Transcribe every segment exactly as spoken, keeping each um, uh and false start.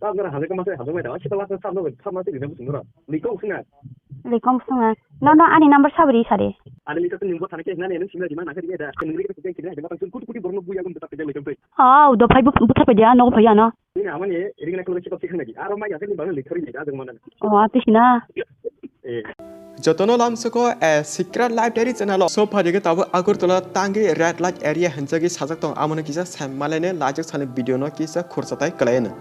Sab jora hajak ma se hajak mai da, sita last sab no sab ma se rijak sung dora. Ni kong sung na. Ni kong sung na. No, no, ani number sab ri sare. Ani ni to ni bo thana ke na ni sung na di ma na ke di da. Ke ni ke ke ke na ba kutu kutu borno bu ya gum ta ke ni to. Oh, do phai bu bu thar pe dia no phai ya no. Ni ama ni ring na ko se ko sik na di. Aro ma ya ke ni ba ni thori ni da jong ma na. Oh, ati sina. Eh. Jotono lamsoko, eh, Secret Library channel o so phaidi khe tabuk Agartala tangwi red light area hinjagwi sajak tong, amoni kisa sai malaine lajak sani video no kisa khursatai kwlaino.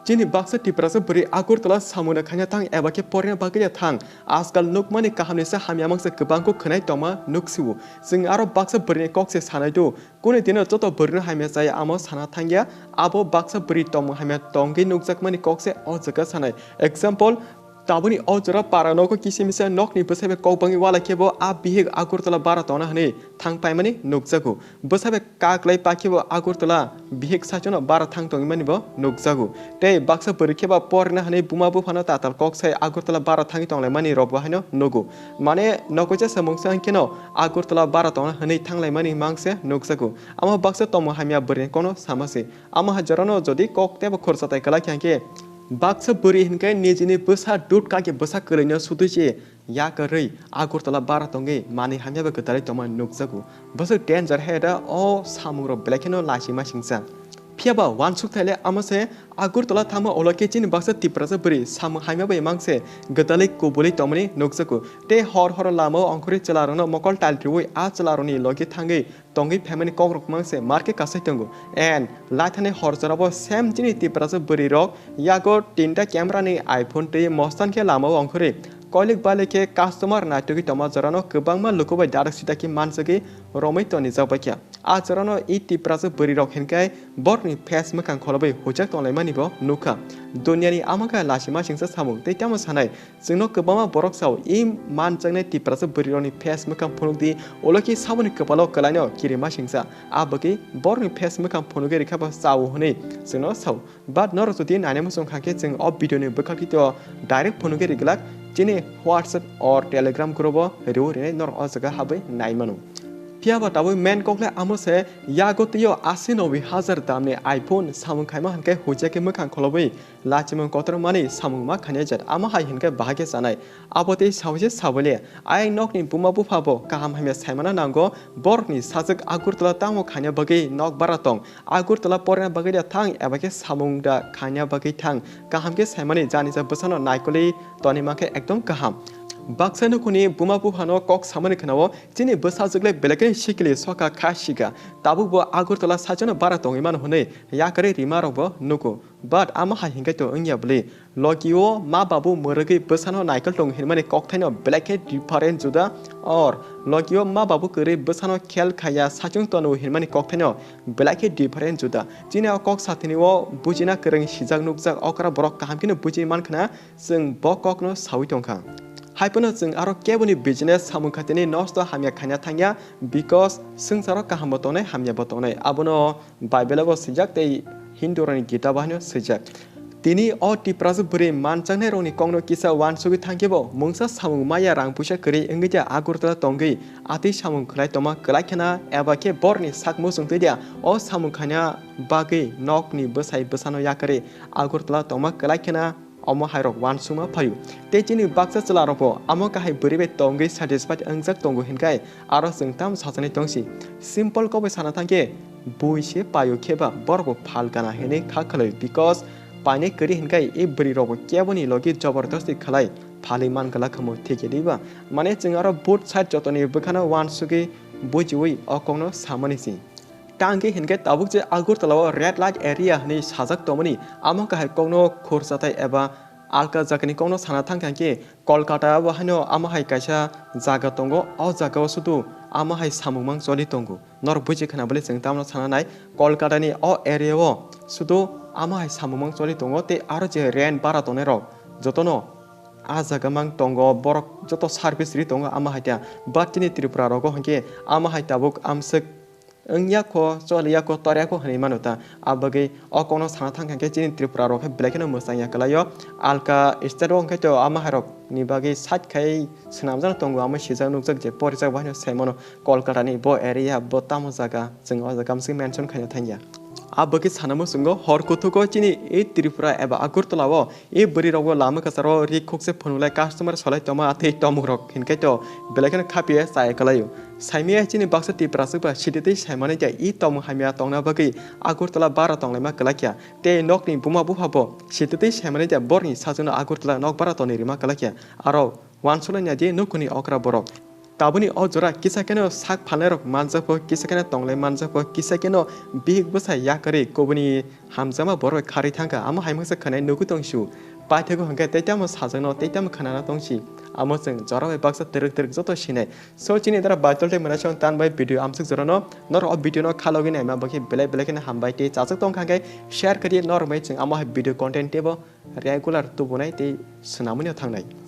Chini baksa Tiprasa bwrwi Agartala samungno khaina thang eba khe porina bagwi ya thang, ajkal nukmani kahamni se hamya mangsa kwbangkuk khwnai tongma nuksio. Chwng aro baksa bwrwini kok se sanai do, kuni dino joto bwrwino hamya chaya amo sana thangya, abo baksa bwrwi tongmung hamya tongwi nukjakmani kok se o jaga sanai. Example, tabukni o jora para nogo kisa misa nokni bwsai bai kok bangwi wala khe bo a bihik Agartala bara tongna hwnwi thang paimani nukjago. Bwsai bai kaklai pa khe bo Agartala bihik saichano bara thang tongwi mani bo nukjago. Tei baksa bwrwi khe ba porina hwnwi buma buphano tatal kok sai Agartala bara thangwi tonglaimani rok bo haino nugo. Mane nokoisa samung se hwnkheno Agartala bara tongna hwnwi thanglaimani mang se nukjago. Amo baksa tongmung hamya bwrwini kokno sama se. Amo hai jorano jodi kok teibo khorsa tai kwlai kha hwnkhe, baksa bwrwi hwnkhe nijini bwsa dut kaki bwsa kwrwino sudui se yakarwi Agartala bara tongwi manwi hamya bai kwtalwi tongma nukjago. Bwswk danger hai da o samungrok belai kheno lachima singcha. Phiya ba uansuk thaile amo se Agartala thangma ulo khe chini baksa Tiprasa bwrwi samung hamya bai mang se gwdalwi kubulwi tongmani nukjago. Tei hor horo lamao ongkhorwi chwlarokno mokol tal riui a chwlarokni logi thangwi tongwi phaimani kokrok mang se market kasai tongo. And laithani hor jorabo same chini Tiprasa bwrwi rok yago tinta camera ni iPhone twi mostan khe lamao ongkhorwi koilik balik khe customer naitugwi tongma jorano kwbangma luku bai darak sita khe mansagwi romwi tonijak bai kha. A jorano i Tiprasa bwrwi rok hinkai borokni face mwkhang kholobwi hujak tonglaimani bo nukha. Duniani ama khe lachima singsa samung tei tamo sanai. Chwngno kwbangma borok sao, i manjaknai Tiprasa bwrwirokni face mwkhang phunukdi, ulo khe saboni kwpalo kwlaino kirima singsa. A bagwi borokni face mwkhang phunugwi rikha bo chao hwnwi chwngno sao. But norok jodi naina muchung kha khe chwng o video ni bwkhak tito direct phunugwi riglak chini WhatsApp or Telegram group o riui rinai norok o jaga habwi nai mano. Phiya ba tabuk main kok le amo se yago twiyo asi nobi hajar damni iPhone samung khaima hwnkhe hujak khe mwkhang kholobwi lachimung kotor mani samung ma khanya jat, amo hai hwnkhe bahai khe chanai. Abo tei sawi se sawi le, ayang nokni buma bupha bo kaham hamya saimana nango, borokni sajwk Agartala tamo khanya bagwi nok bara tong, Agartala porina bagwi da thang eba khe samung da khanya bagwi thang, kaham khe saimani jani ja bwsano naikolwi toni mankhe ekdom kaham. Baksa nukhungni buma buphano kok samani khwnao chini bwsajwk le belai khe sikili soka kha siga, tabuk bo Agartala saichano bara tongwi mano hwnwi yakarwi rima rok bo nugo. But amo hai hwnkhe to wngya bwlwi. Logio ma babu mwrwgwi bwsano naikol tongo hinmani kokthaino belai khe different juda. Or logio ma babu kwrwi bwsano khel khaya sachung tono hinmani kokthaino belai khe different juda. Chini o kok sathini o bujina kwrwng sijak nukjak okra borok kaham kheno buji mankhna chwng bo kokno sawi tongkha. Haiphano chwng aro keboni business samung khatini nosto hamya khaina thangya, because swngcharo kaham bo tongnai hamya bo tongnai. Abono Bible bo swijak tei Hindu rokni Gita bo haino swijak. Tini o Tiprasa bwrwi manjaknai rokni kokno kisa uansugwi thangkhe bo mungsa samung maya rang puisa kwrwi wngwi de Agartala tongwi atwi samung khlai tongma kwlai khena eba khe borni sak muchung twi de o samung khaina bagwi nokni bwsai bwsano yakarwi Agartala tongma kwlai khena omo hai rok uansukma phaio. Tei chini baksa chwla rok bo amo kahai bwrwi bai tongwi satisfied wngjak tongo hinkai aro chwng tamo sachani tongsi. Simple kok bai sana thangkhe bui se paio khe ba borok bo phal gana hinwi kha khwlwi, because painai kwrwi hinkai e bwrwi rok bo keboni logi jobordosti khwlai phalwi man glak khamu thikhe diba. Mane chwng aro both side jotoni bwkhano uansugwi bujiwi o kokno samani si. Tangkhe hinkhe tabuk je Agartala o red light area hinwi sajak tongmani, amo kahai kokno khursathai eba alka jagani kokno sana thangkha hinkhe Kolkata o haino amo hai kaisa jaga tongo, o jaga o sudu amo hai samung mang choli tongo. Norok buji khna bwle chwng tamno sana nai, Kolkata ni o area o sudu amo hai samung mang choli tongo tei aro je rent bara tongnai rok jotono a jaga mang tongo, borok joto service ri tongo amo hai ta. But chini Tripura rogo hinkhe amo hai tabuk amswk wngya kho, choliya kho, torya kho hinwi mano ta. A bagwi o kokno sana thang kha khe chini Tripura rok khe belai kheno mwchangya kwlaio. Alka state o hwnkhe to ama hai rok ni bagwi side khai swnamjak tongo, amo swijak nukjak je porijak bo haino sai mano Kolkata ni bo area bo tamo jaga, chwng o jaga amswk mention khaina thangya. Abokhe sana muchungo hor kuthuko chini e Tripura eba Agartala o e bwrwi rokbo lama kwcharo ri khukse phunulai customer solai tongma atwi tomung rok hinkhe to belai kheno khapia chaya kwlaio. Saimaya chini baksa Tipraswk ba sititwi saimani ja e tomung hamya tongna bagwi Agartala bara tonglaima kwlakya tei nokni buma bupha bo sititwi saimani ja borni sajwkno Agartala nok bara toni rima kwlakya aro wansuknai naidi nukhungni okra borok. Tabukni o jora kisa kheno sak phalnairok manjakgo, kisa kheno tonglai manjakgo, kisa kheno bihik bwsa yakarwi kubuni hamjakma borok bai kharwi thangkha, amo hai mangsa khwnai nugwi tongsiu. Paithago hwnkhe tei tamo sajakno tei tamo khwnana tongsi. Amo chwng jora bai baksa twrwk twrwk joto sinai. So chini dara Baitol tei Mwnaisong tan bai video amsuk jorano norok o video no khalogwi naima bagwi belai belai kheno hambai tei chajak tongkha hwnkhe share kharwi norok bai chwng amo hai video content teibo regular tubunai tei swnamwino thangnai.